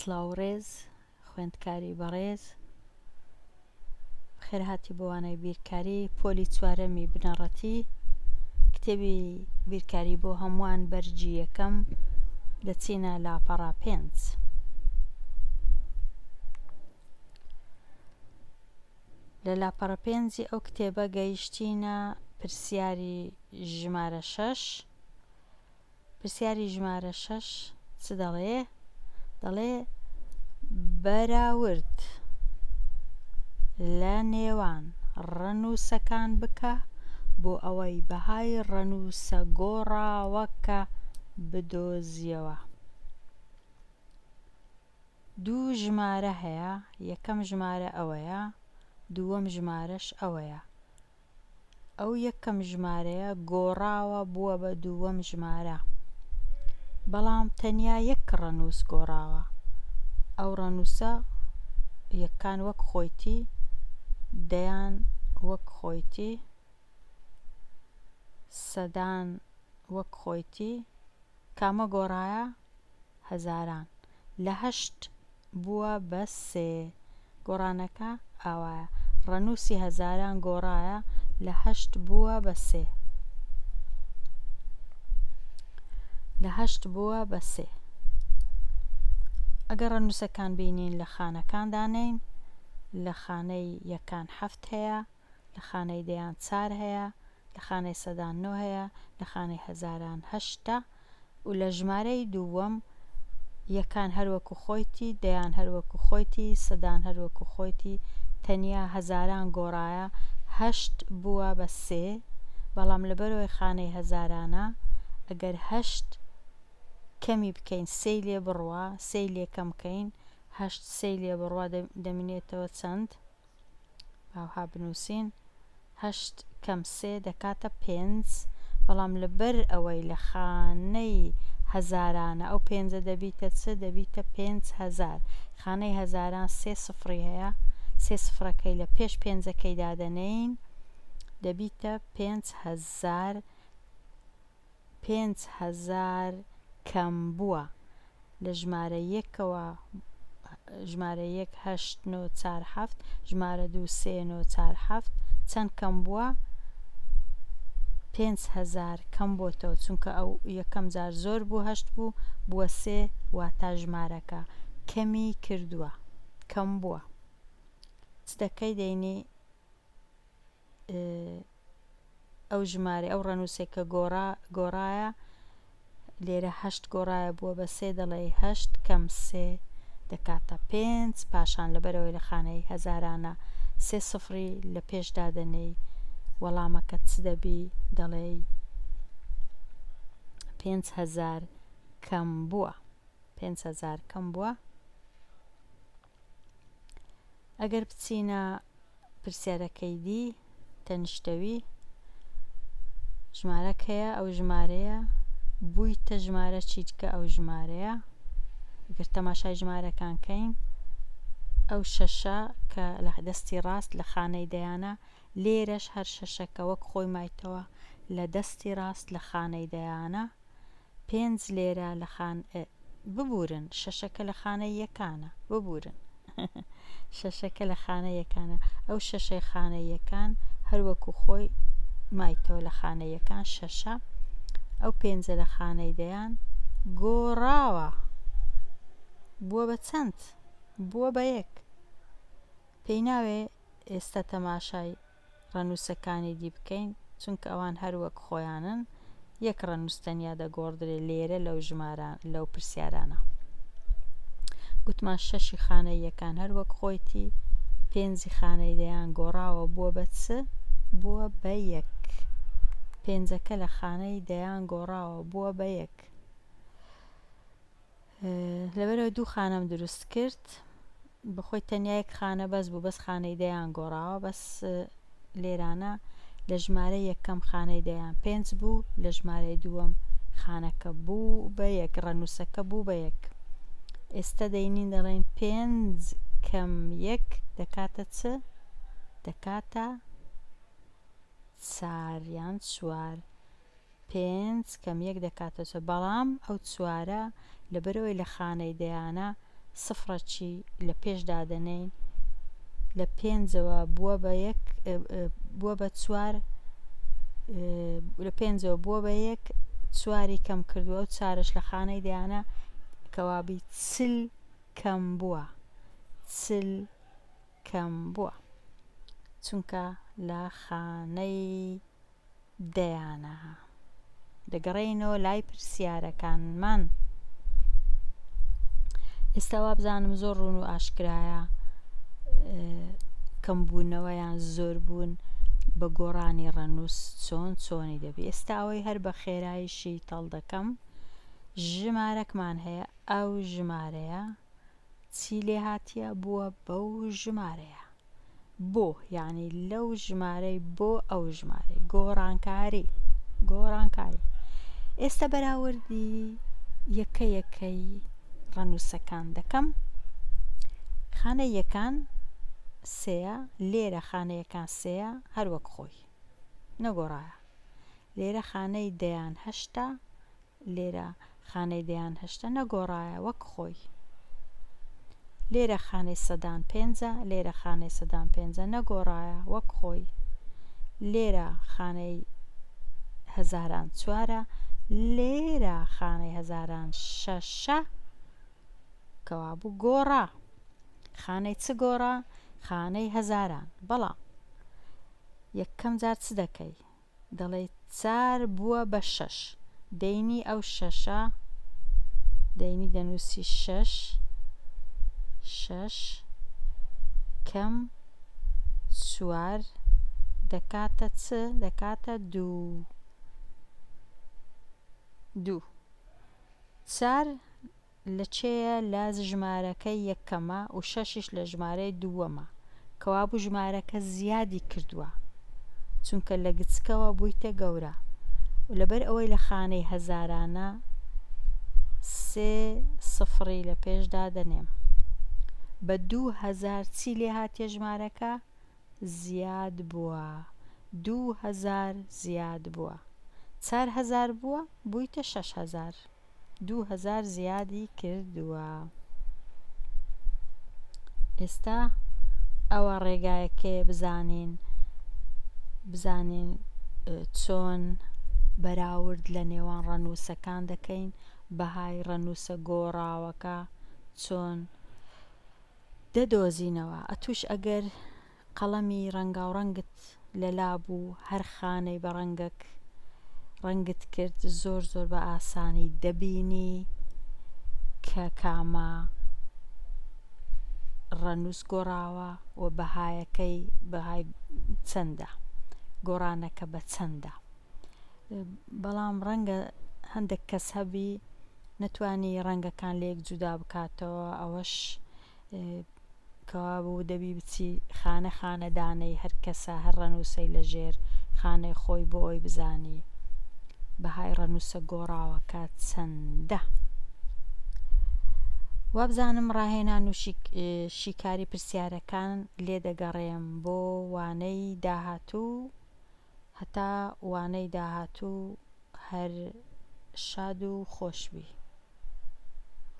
سڵاو و ڕێز خوێندکاری بەڕێز بەخێرهاتی بۆ وانەی بیرکاری پۆلی چوارەمی بنەڕەتی کتێبی بیرکاری بۆ هەمووان بەرگی یەکەم دەچینە لاپەڕە پێنج. لە لاپەڕە پێنجی ئەو کتێبە گەیشتینە پرسیاری ژمارە شەش پرسیاری ژمارە شەش چ دەڵێ؟ دەڵێ بەراورد لە نێوان ڕەنووسەکان بکە بۆ ئەوەی بەهای ڕەنووسە گۆڕاوەکە بدۆزیەوە. دوو ژمارە هەیە، یەکەم ژمارە ئەوەیە، دووەم ژمارەش ئەوەیە. ئەو یەکەم ژمارەیە گۆڕاوە بووە بە دووەم ژمارە بەڵام تەنیا یەک ڕەنووس گۆڕاوە ئەو ڕەنووسە یەکان وەک خۆیتی دەیان وەک خۆیتی سەدان وەک خۆیتی کامە گۆڕایە هەزاران لە هەشت بووە بە سێ. گۆڕانەکە ئاوایە، ڕەنووسی هەزاران گۆڕایە لە هەشت بووە بە سێ. لە هەشت بووە بە سێ. ئەگەر ڕەنووسەکان بینین لە خانەکان دانێین، لە خانەی یەکان حەفت هەیە، لە خانەی دەیان چار هەیە، لە خانەی سەدان نۆ هەیە، لە خانەی هەزاران هەشتە و لە ژمارەی دووەم یەکان هەر وەکو خۆیتی، دەیان هەر وەکو خۆیتی، سەدان هەر وەکو خۆیتی، تەنیا هەزاران گۆڕایە، هەشت بووە بە سێ، بەڵام لەبەرئەوەی خانەی هەزارانە، ئەگەر هەشت کەمی بکەین سێی لێ بڕوا، سێی لێ کەم کەین، هەشت سێی لێ بڕوا دەمینێتەوە چەند؟ ئاوها بنووسین، هەشت کەم سێ دەکاتە پێنج، بەڵام لەبەر ئەوەی لە خانەی هەزارانە ئەو پێنجە دەبیتە چ؟ دەبیتە 5000. خانەی هەزاران سێ سفڕی هەیە، سێ سفرەکەی لە پێش پێنجەکەی دادەنێین دەبیتە 5000. 5000 کەم بووە لە ژمارە یەکەوە ژمارە یەک هەشت نۆ چار حەفت ژمارە دوو سێ نۆ چار حەفت چەند کەم بووە 5000 کەم بۆتەوە چونکە ئەو یەکەم جار زۆر بوو هەشت بوو بووە سێ واتا ژمارەکە کەمی کردووە کەم بووە چ دەکەی دەینی ئەو ژمارەی ئەو ڕەنووسێک کە گۆڕا گۆڕایە لێرە هەشت گۆڕایە بووە بە سێ دەڵێی هەشت کەم سێ دەکاتە پێنج پاشان لەبەرەوەی لە خانەی هەزارانە سێ سفری لە پێش دادەنێی وەڵامەکە چ دەبی دەڵێی 5000 کەم بووە 5000 کەم بووە ئەگەر بچینە پرسیارەکەی دی تەنیشتەوی ژمارەک هەیە ئەو ژمارەیە بوویتە ژمارە چیتکە ئەو ژمارەیە گەر تەماشای ژمارەکان کەین ئەو شەشە کە لە دەستی ڕاست لە خانەی دەیانە لێرەش هەر شەشەکە وەک خۆی مایتەوە لە دەستی ڕاست لە خانەی دەیانە پێنج لێرە لە خان ببورن شەشەکە لە خانەی یەکانە ببورن شەشەکە لە خانە یەکانە ئەو شەشەی خانە یەکان هەر وەکو خۆی مایتەوە لە خانە یەکان شەشە ئەو پێنجە لە خانەی دەیان گۆڕاوە بووە بە چەند بووە بە یەک پێی ناوێ ئێستا تەماشای ڕەنووسەکانی دی بکەین چونکە ئەوان هەر وەک خۆیانن یەک ڕەنووس تەنیا دەگۆڕدرێ لێرە لەو ژمارە لەو پرسیارانە گوتمان شەشی خانەی یەکان هەر وەک خۆیتی پێنجی خانەی دەیان گۆڕاوە بووە بە چ بووە بە یەک پێنجەکە لە خانەی دەیان گۆڕاوە بووە بە یەک لەبەرەوە دوو خانەم دروست کرد بەخۆی تەنیا یەک خانە بەس بوو بەس خانەی دەیان گۆڕاوە بەس لێرانە لە ژمارە یەکەم خانەی دەیان پێنج بوو لە ژمارەی دووەم خانەکە بوو بە یەک ڕەنووسەکە بوو بە یەک ئێستا دەینین دەڵێن پێنج کەم یەک دەکاتە چ دەکاتە چار یان چوار پێنج کەم یەک دەکاتە چوار، بەڵام ئەو چوارە لەبەرئەوەی لە خانەی دەیانە. سفرەکی لە پێش دادەنێین لە پێنجەوە بووە بە یەک بووە بە چوار لە پێنجەوە بووە بە یەک چواری کەم کردووە و چارش لە خانەی دەیانە کەوابی چل کەم بووە چل کەم بووە چونکە لە خانەی دەیانە. دەگەڕێینەوە لای پرسیارەکانمان. ئێستا وابزانم زۆر ڕوون و ئاشکرایە کەمبوونەوە یان زۆربوون بە گۆڕانی ڕەنووس چۆن چۆنی دەبی ئێستا ئەوەی هەر بە خێراییشی تەڵ دەکەم ژمارەکمان هەیە ئەو ژمارەیە چی لێ هاتیە بووە بەو ژمارەیە بۆ یانی لەو ژمارەی بۆ ئەو ژمارەی گۆڕانکاری گۆڕانکاری ئێستا بەراوردی یەکە یەکەی ڕەنووسەکان دەکەم خانە یەکان سێە لێرە خانەیەکان سێە هەر وەک خۆی نەگۆڕایە لێرە خانەی دەیان هەشتا لێرە خانەی دەیان هەشتە نەگۆڕایە وەک خۆی. لێرە خانەی سەدان پێنجە، لێرە خانەی سەدان پێنجە نەگۆڕایە وەک خۆی. لێرە خانەی هەزاران چوارە، لێرە خانەی هەزاران شەشە، کەوابوو گۆڕا. خانەی چ گۆڕا؟ خانەی هەزاران. بەڵام یەکەم جار چ دەکەی؟ دەڵێی چار بووە بە شەش دەینی ئەو شەشە دەینی دەنووسی شەش شەش کەم چوار دەکاتە چ دەکاتە دوو دوو چار لە چێیە لە ژمارەکەی یەکەمە و شەشیش لە ژمارەی دووەمە کەوابوو ژمارەکە زیادی کردووە چونکە لە گچکەوە بوویتە گەورە و لەبەر ئەوەی لە خانەی هەزارانە سێ سفڕی لە پێش دادەنێم بە 2000 چی لێ هاتیە ژمارەکە زیاد بووە 2000 زیاد بووە 4000 بووە بوویتە 6000. 2000 زیادی کردووە ئێستا ئەوە ڕێگایەکەیە بزانین بزانین چۆن بەراورد لە نێوان ڕەنووسەکان دەکەین بەهای ڕەنووسە گۆڕاوەکە چۆن دەدۆزینەوە ئەتوش ئەگەر قەڵەمی ڕەنگاوڕەنگت لەلا بوو هەر خانەی بە ڕەنگەک ڕەنگت کرد زۆر زۆر بە ئاسانی دەبینی کە کامە ڕەنووس گۆڕاوە و بەهایەکەی بەهای چەندە گۆڕانەکە بە چەندە بەڵام ڕەنگە هەندێک کەس هەبی نەتوانی ڕەنگەکان لەیەک جودا بکاتەوە ئەوەش کەوابوو دەبی بچی خانە خانە دانەی هەر کەسە هەر ڕەنووسەی لە ژێر خانەی خۆی بۆ ئەوی بزانی بەهای ڕەنووسە گۆڕاوەکە چەندە. وابزانم ڕاهێنان و شیکاری پرسیارەکان لێدەگەڕێم بۆ وانەی داهاتوو هەتا وانەی داهاتوو هەر شاد و خۆش بی.